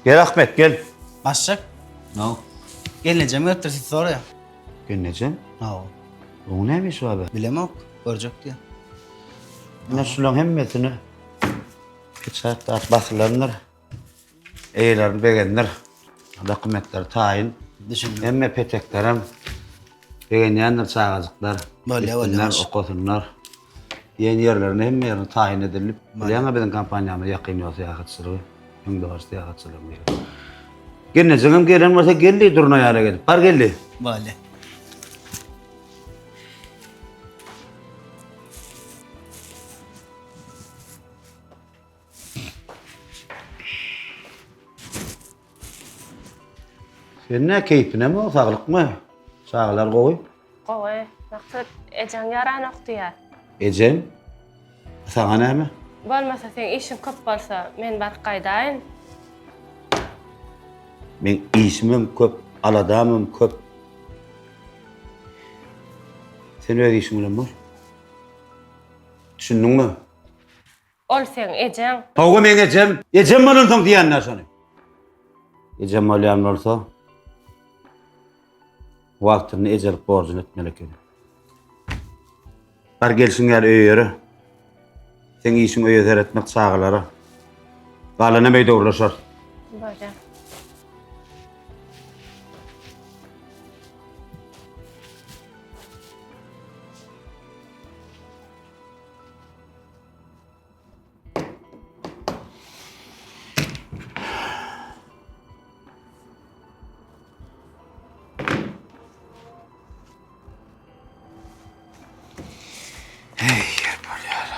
Gel Ahmet gel. Başlyk. No. Gelnejem gelipdir sizi soraýar. Gelnejem? Hawa. Oň näme işi bar be? Bilemok. Görjek diýýär. Ine şulaň hemmesini peçat zat basylandyr. Eýelerini begendir. Dokumentleri taýyn. Düşündim. Hemme peteklerem begenýändir çagajyklar. Bolýa, bolýa, Gitsinler, baş. okasynlar. Diýen ýerlerine hemme ýerine taýyn edilip. Bilýäňä biziň kompaniýamyz ýakyn ýol syýahatçylygy, öňdebaryjy syýahatçylygyň biri. Gelnejeňem gelen bolsa geldi durna ýaly gelip. Bar geldi. Bolýa. Sen ne keýpinemi o saglykmy? Çagalar gowy? Gowy. Maksat ejeň ýaranok diýýär. Ejem? Saňa näme? Bolmasa seň işiň köp bolsa, men baryp gaýdaýyn. Meň işimem köp, aladamam köp. Sen öz işiň bilen bol. Düşündiňmi? Ol seň ejeň. Hawa meň ejem. Ejem bolansoň diýýän-dä şony. Ejem bolýan bolsa, wagtynda ejelik borjuny etmeli ekeni. Bar gelşiň ýaly öýe ýöre. Seň işiň öýe seretmek çagalara. Galanam öýde gürleşeris. Bolýar. Hey, ýer bolýar.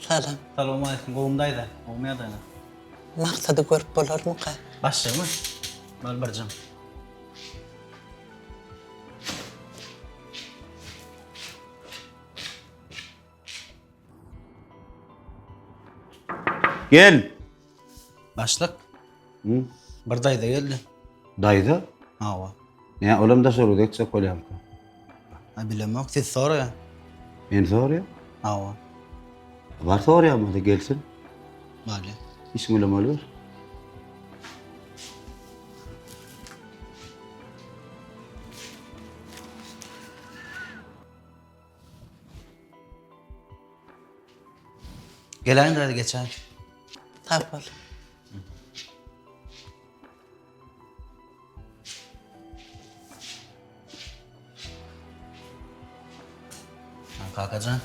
Salam. Salowmaleýkim, gowumy daýza? Gowumy ýagdaýlar? Maksady görüp bolarmyka? Başlygymy? Bol birjim. Gel. Başlyk. Hı? Bir daýza geldi. Daýza? Hawa. Ne olam daşary ýurda gitjek bolýarmyka? Ha bilemok, siz soraýa. Men soraýa? Hawa. Bar soraýan bolsa gelsin. Bolýa. Işiň bilen boluber. Geläýin daýza geçäý. Sag bol. Kakajan,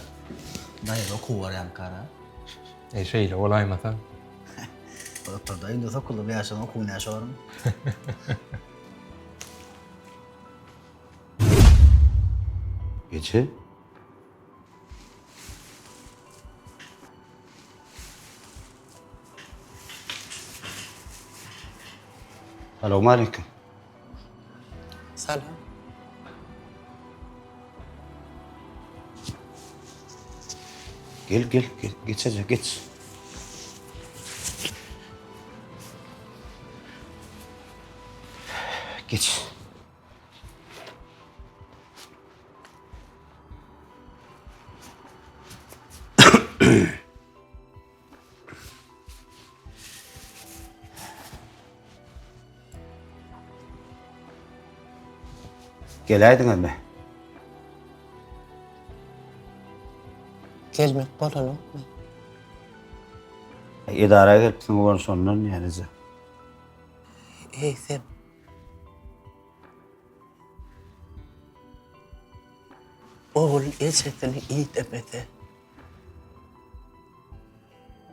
daýza okuw barýamykara? Eý şeýle bolaýmasa. Oturda indi sokuldy bu ýaşdan okuw näşe barmy? Eje? Salowmaleýkim. Salam. Gel, gel, gel, geç eje, geç. Geç. Geläýdiňizmi? Gelmek bolanokmy? Edara gelipsiň owan şondan ýalyja. Eýsem. Ogul ejesini idemese,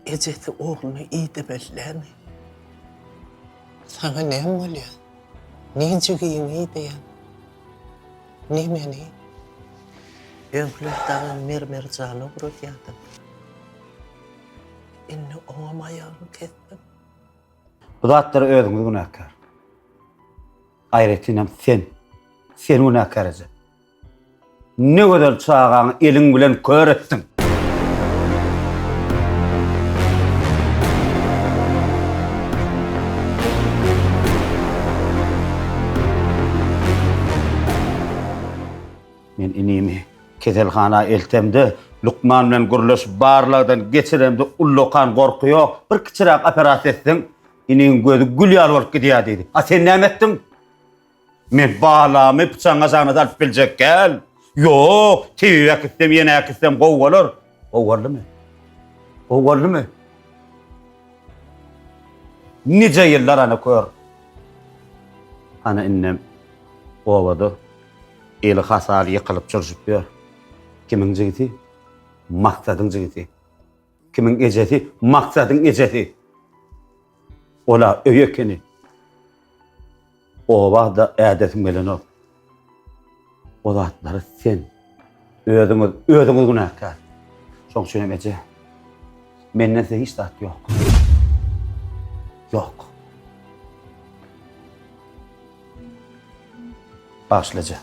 ejesi ogluny idemeli dälmi? Saňa näme bolýar? Ne jigiňi ideýäň, ne meni? Öňküler dagy mermer jala ugradýardyň. Indi oňam aýagyňy kesdiň. Bu zatlara özüňiz günäkär. Aýratynam sen. Sen günäkär eje. Ne gözel çagaňy eliň bilen kör etdiň. Men inimi keselhana eltemde, lukman bilen gürleşip barlagdan geçiremde ullakan gorky ýok, bir kiçiräk operasiýa etseň, iniň gözi gül ýaly bolup gidýär diýdi. A sen näme etdiň? Men balamy pyçagyň aşagyna salyp biljek däl. Ýok, tebibe äkitsem, ýene äkitsem gowy bolar. Gowy boldumy? Gowy boldumy? Nije ýyllar ana kör. Ana indem obada eli hasaly ýykylyp çürşüp ýör. Kimiň jigisi? Maksadyň jigisi. Kimiň ejesi? Maksadyň ejesi. Ola öý ekeni. Oba-da ädesim gelenok. O zatlary sen özüňiz, özüňiz günäkär. Şoň üçin hem eje, menden size hiç zat ýok. Ýok. Bagyşla eje.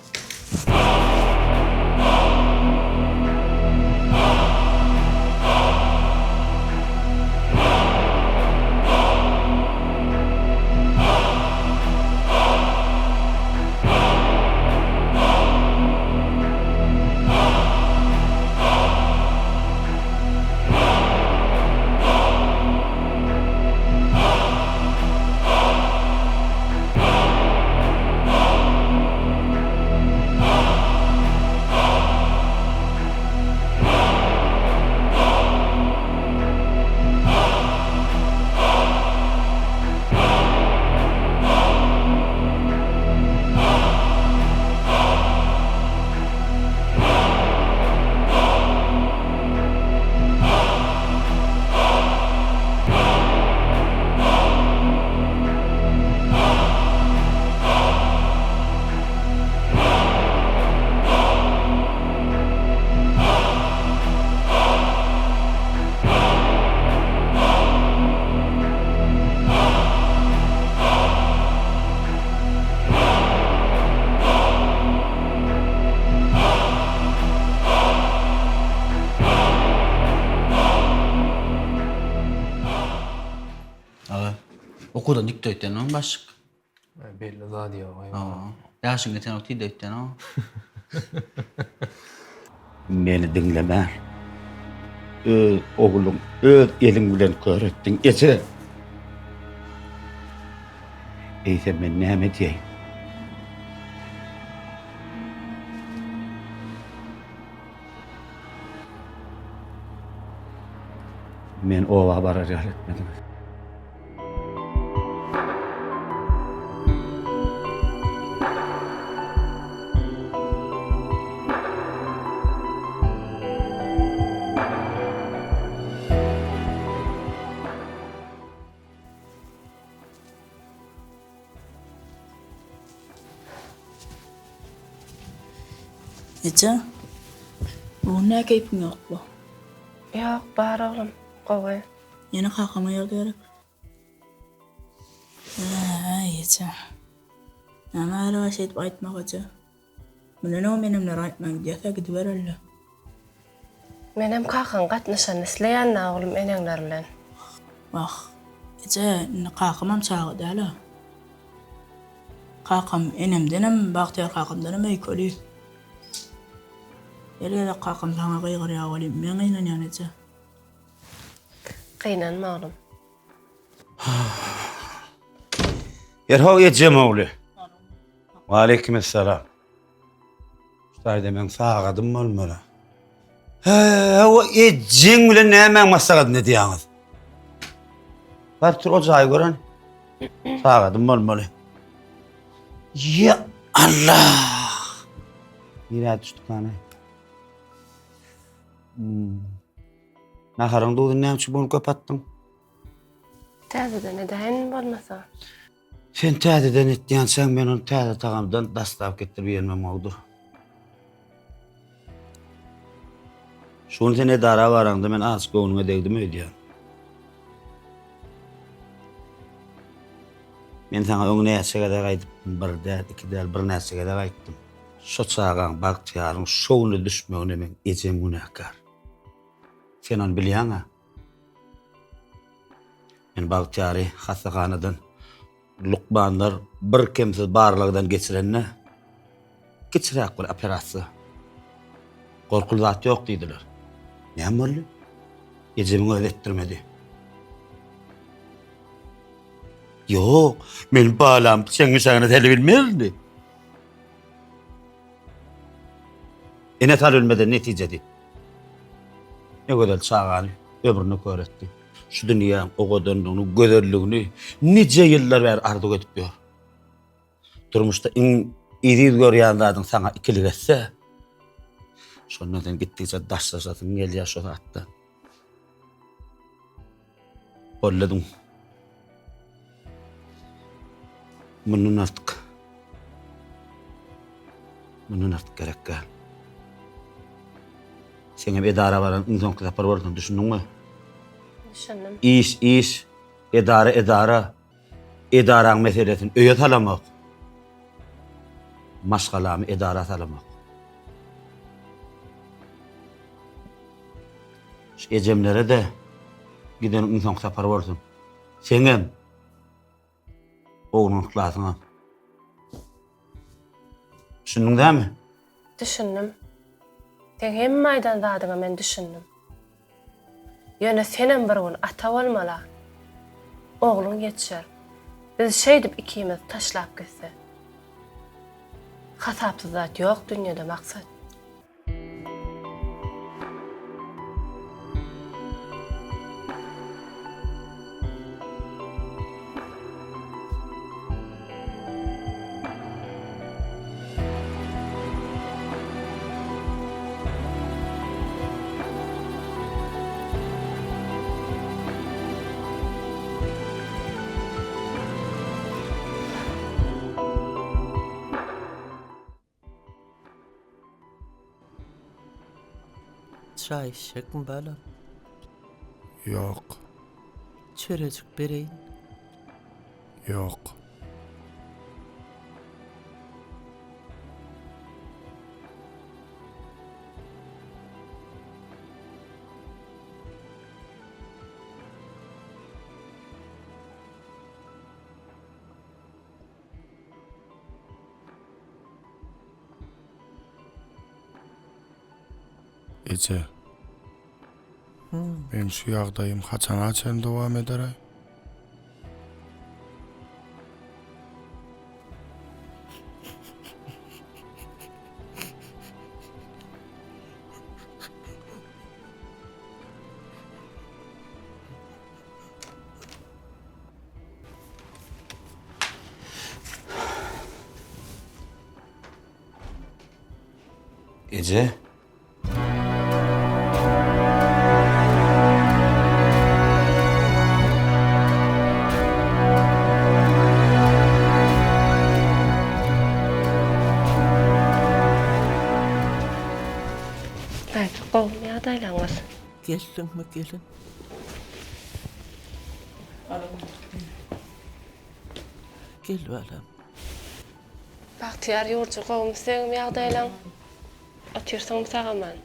Aga, okuwdan dikde öýtýän başlyk. Belli zat ýok. Hawa. Ýaşyň ýetenok diýdi öýtýän o. Meni diňlemän, öz ogluň öz eliň bilen kör etdiň, eje. Eýsem men näme diýeýin? Men oba barar ýaly etmediňiz. Eje, bu gün nä keýpiň ýok bu? Ýok, bar oglum, gowy. Ýene kakam aýaldy gerek. Äý, eje. Näme älä şeýdip aýtmak eje. Bilenok menemler aýtman gidýäs-ä gidibereli. Menem kakaň gatnaşanyny isleýän-dä oglum eneňler bilen. Wah, eje, indi kakamam çaga däl-ä. Kakam enemdenem, Bagtyýar kakamdanam öýkeli. Her gezek kakam saňa gygyrýar welin, men gynanýan eje. Gynanma oglum. Erho ejem ogly. Waleýkim essalam. Şu taýda meň sagadym bolmaly. He, o ejeň bilen nämäň maslahatyny edýäňiz? Bar tur o jaýy gören. Sagadym bolmaly. Ya Allah! Nirä düşdük hany? Naharyň duzuny näme üçin bu gün köp atdyň? Täzeden edäýin bolmasa. Sen täzeden etýänçäň men ony täze tagamdan daslap getirip iýenmem gowudyr. Şu gün sen edara baraňda men azajyk göwnüňe degdim öýdýän. Men saňa öň näçe gezek aýdypdym, bir däl, iki däl, birnäçe gezek aýtdym. Şo çagaň, Bagtyýaryň şo güne düşmegine meň ejem günäkär. Sen ony bilýäň-ä. Men Bagtyýary hassahanadan lukmanlar birkemsiz barlagdan geçirende, kiçiräk bir operasiýa. Gorkuly zat ýok diýdiler. Näme boldy? Ejemiň özi etdirmedi. Ýok, men balam çeňňi-çaňňyny sele bilmezdi. Ene sal ölmeden netijedi. Ne gözel çagany ömrüne kör etdi. Şu dünýäň owadanlygyny, gözelligini nije ýyllar bäri arzuw edip ýör. Durmuşda iň eziz görýän zadyň saňa ikilik etse, şondan sen gitdigiçe daşlaşasyň gelýär şo zatdan. Golledim. Mundan artyk. Mundan artyk gerek däl. Seňem edara baran iň soňky sapar bolsun, düşündiňmi? Düşündim. Iş, iş, edara, edara. Edaraň meselesini öýe salamok. Maşgalamy edara salamok. Şu ejemlere-de gideniň iň soňky sapar bolsun. Seňem, ogluň yhlasyňam. Düşündiň dämi? Düşündim. Seň hemme aýdan zadyňa men düşündim. Ýöne senem bir gün ata bolmaly-a. Ogluň ýetişer. Bizi şeýdip ikimizi taşlap gitse. Hasapsyz zat ýok dünýede Maksat. Çaý içjekmi balam? Ýok. Çörejik bereýin. Ýok. Eje. Meň şu ýagdaýym haçana çenli dowam eder-aý? Eje. Aýt, gowumy ýagdaýlaryňyz? Geldiňmi gelin? Gel balam. Bagtyýar ýurjy gowumy seňem ýagdaýlaň? Otyrsyňmy sag-aman?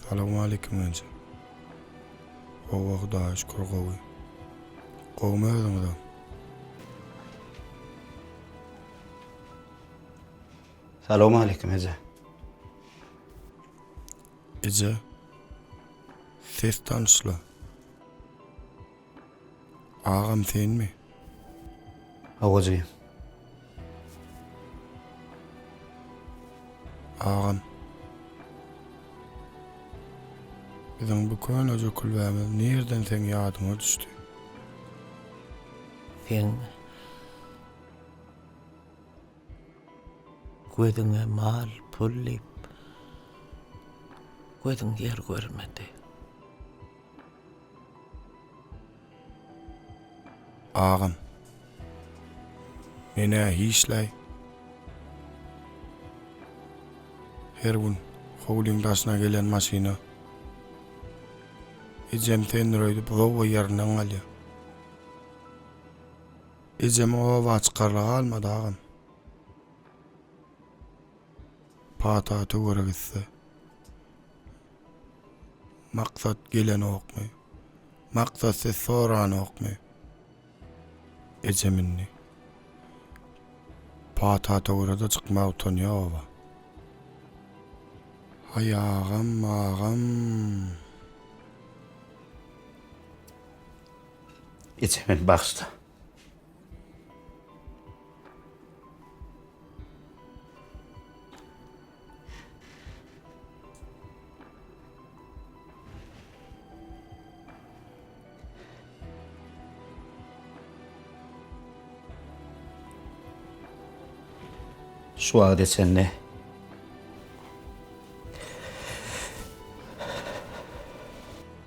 Salowmaleýkim enje. Howwa Hudaýa şükür gowy. Gowumy özüňizem? Salowmaleýkim eje. Eje. Ses tanyşla. Agam senmi? Hawa jigim. Agam. Biziň bu köneje külbämiz nirden seň ýadyňa düşdi? Seň gözüňe mal, pul diýip. Gözüň ýer görmedi. Agam. Men-ä hiç-läý. Her gün howlyň daşyna gelen maşyna ejem sendir öýdüp zowwa ýerinden galýar. Ejemiň oba çykarlygy galmady agam. Pata töwere gitse. Maksat gelenokmy? Maksat ses soranokmy? Ejem indi. Pata töwere-de çykmaga utanýar oba. Haý agam, agam. Eje meni bagyşla. Şu wagta çenli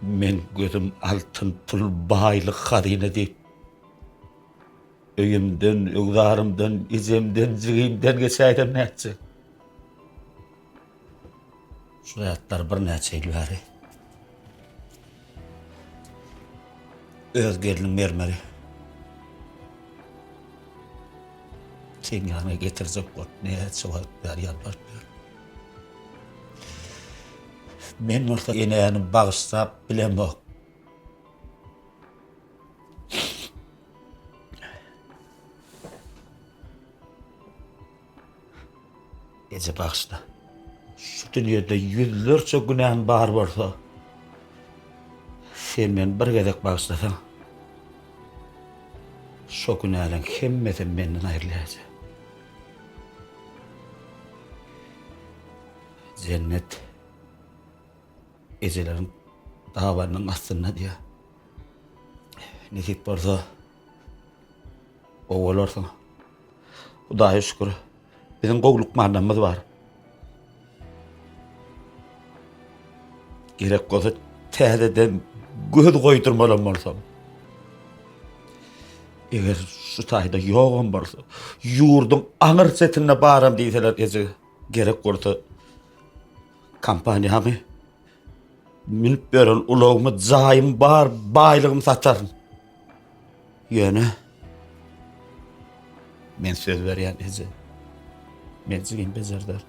men gözüm altyn pul baýlyk hazyna diýip Öýümden, öwzarymdan, ejemden, jigimden geçäýsem nätjek? Şu zatlar birnäçe ýyl bäri öz gelniň mermeri seň ýanyňa getirjek bolup näçe wagt bäri ýalbaryp ýörün. Men bolsa enäni bagyşlap bilemok. Eje bagyşla. Şu dünýede ýüzlerçe günäm bar bolsa, sen meni bir gezek bagyşlasaň, şo günäleň hemmesi menden aýrylýar eje. Jennet ejeleriň dabanynyň astynda diýýär. Nesip bolsa gowy bolarsyň. Hudaýa şükür, biziň gowy lukmanlarymyz bar. Gerek bolsa täzeden göz goýdurmalam bolsam. Eger şu taýda ýogam bolsa, ýurduň aňyr çetinde baram diýseler eje, gerek bolsa kompaniýamy Münüp beren ulagymy, jaýym bar, baýlygym sataryn. Ýöne men söz berýän eje. Men jigim bejerder.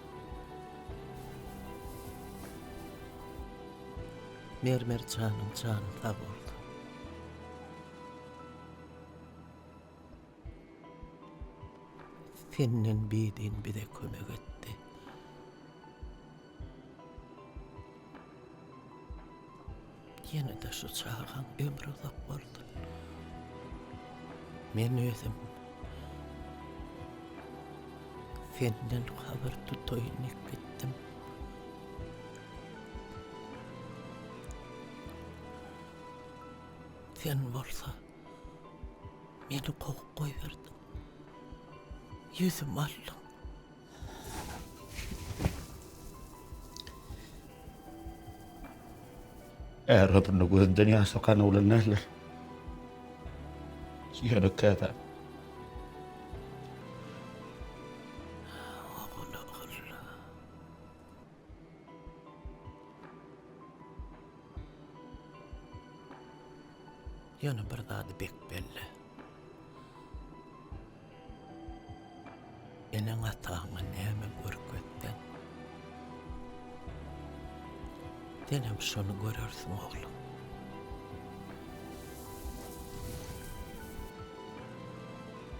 Mermer janyň jany sag bolsun. Senden bidin bize kömek etdi. Ýene-de şu çagaň ömri uzak bolsun. Men özüm senden habar tutaýyn diýip gitdim. Sen bolsa meni kowup goýberdiň. Ýüzümi aldyň. Är hökmünde gözünden ýaş akan oglan däldir. Ýöne käbä. Ogul, ogul. Ýöne bir zady bek belle. Eneň-ataňa näme görkezseň, senem şony görersiň, oglum.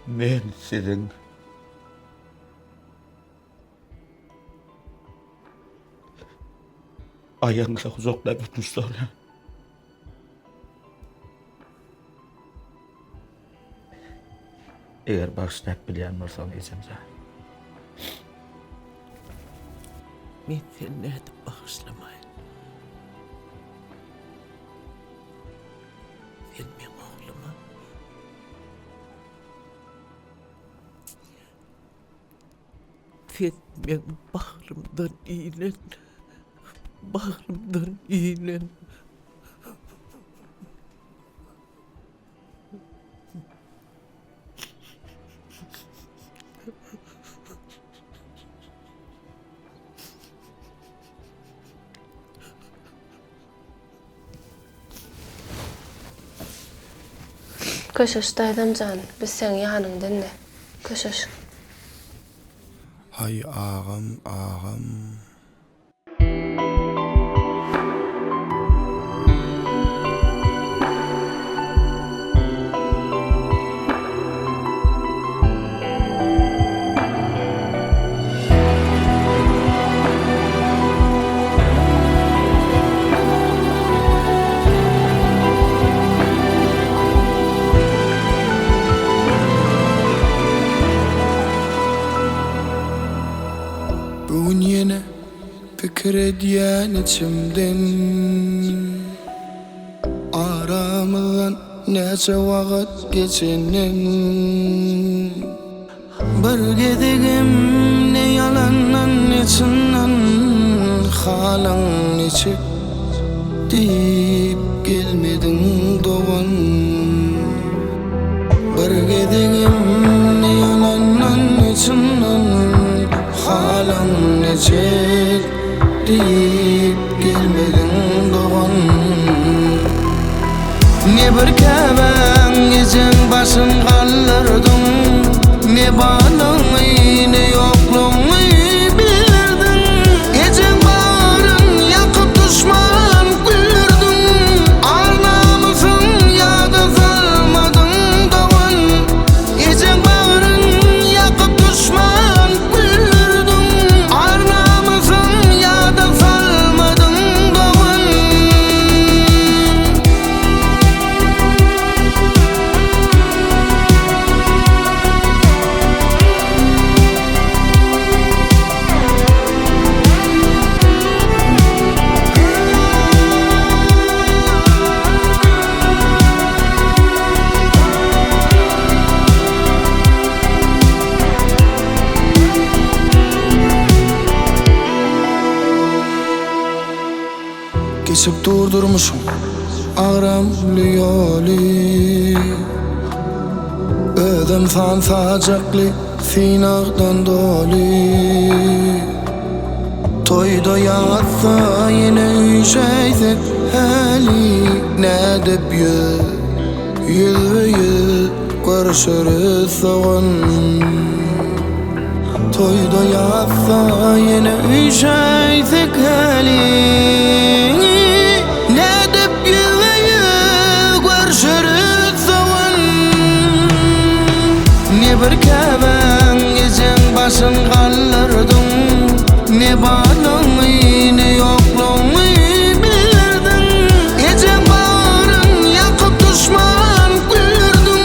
Men siziň aýagyňyza gujaklap ötünç soraýan. Eger bagyşlap bilýän bolsaň ejemjan. Men seni nädip bagyşlamaýyn? Sen meň ogluma. Sen meň bagrymdan inen. Bagrymdan inen. Köşeş daýzam jan, biz seň ýanyňda indi. Köşeş. Haý agam agam. Bu gün ýene pikir edýän içimden Aramyzdan näçe wagyt geçenden Bir gezegem ne ýalandan ne çyndan Halyň niçik diýip gelmediň dogan. Bir gezegem ne ýalandan ne çyndan Halyň niçik diýip gelmediň dogan. Ne bir käbäň ejeň başyn galdyrdyň, Ne barlygyňy, ne ýoklugyňy bildirdiň. Ejeň bagryn ýakyp duşman güldürdiň, Ar-namysyň ýada salmadyň dogan. Ejeň bagryn ýakyp duşman güldürdiň, Ar-namysyň ýada salmadyň dogan. Geçip dur durmuşyň agramly ýoly Özem san-sajakly synagdan doly Toýda ýatsa ýene üýşäýsek häli Nädip ýüz, ýüzbe-ýüz görüşeris sogan Toýda ýatsa ýene üýşäýsek häli Nädip ýüzbe-ýüz görşeris soňun Ne bir käbäň ejeň başyn galdyrdyň Ne barlygyňy ne ýoklugyňy bildirdiň Ejeň bagryn ýakyp duşman güldürdiň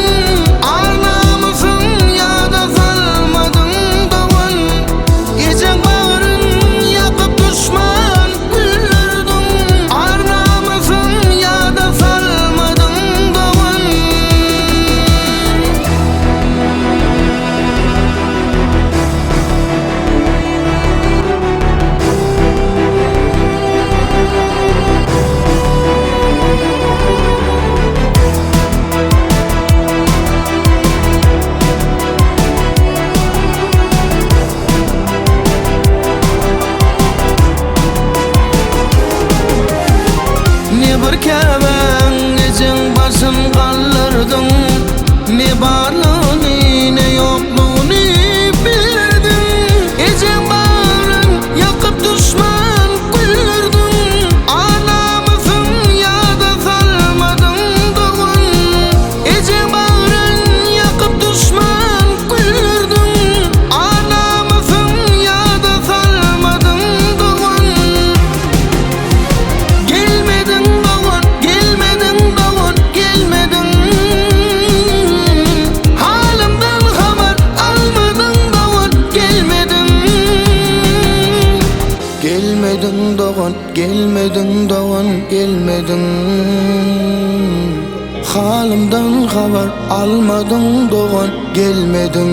Ar-namysyň ýada salmadyň dogan Ejeň bagryn ýakyp duşman güldürdiň Ar-namysyň ýada salmadyň dogan. Ne bir käbäň ejeň başyn galdyrdyň, Ne barlygyny, ne ýoklugyny bildirdiň. Ejeň bagryn ýakyp duşman güldürdiň, Ar-namysyň ýada salmadyň dogan. Ejeň bagryn ýakyp duşman güldürdiň, Ar-namysyň ýada salmadyň dogan. Gelmediň dogan, gelmediň dogan, gelmediň Halymdan habar almadyň dogan, gelmediň Gelmediň dogan, gelmediň dogan, gelmediň Halymdan habar almadyň dogan, gelmediň.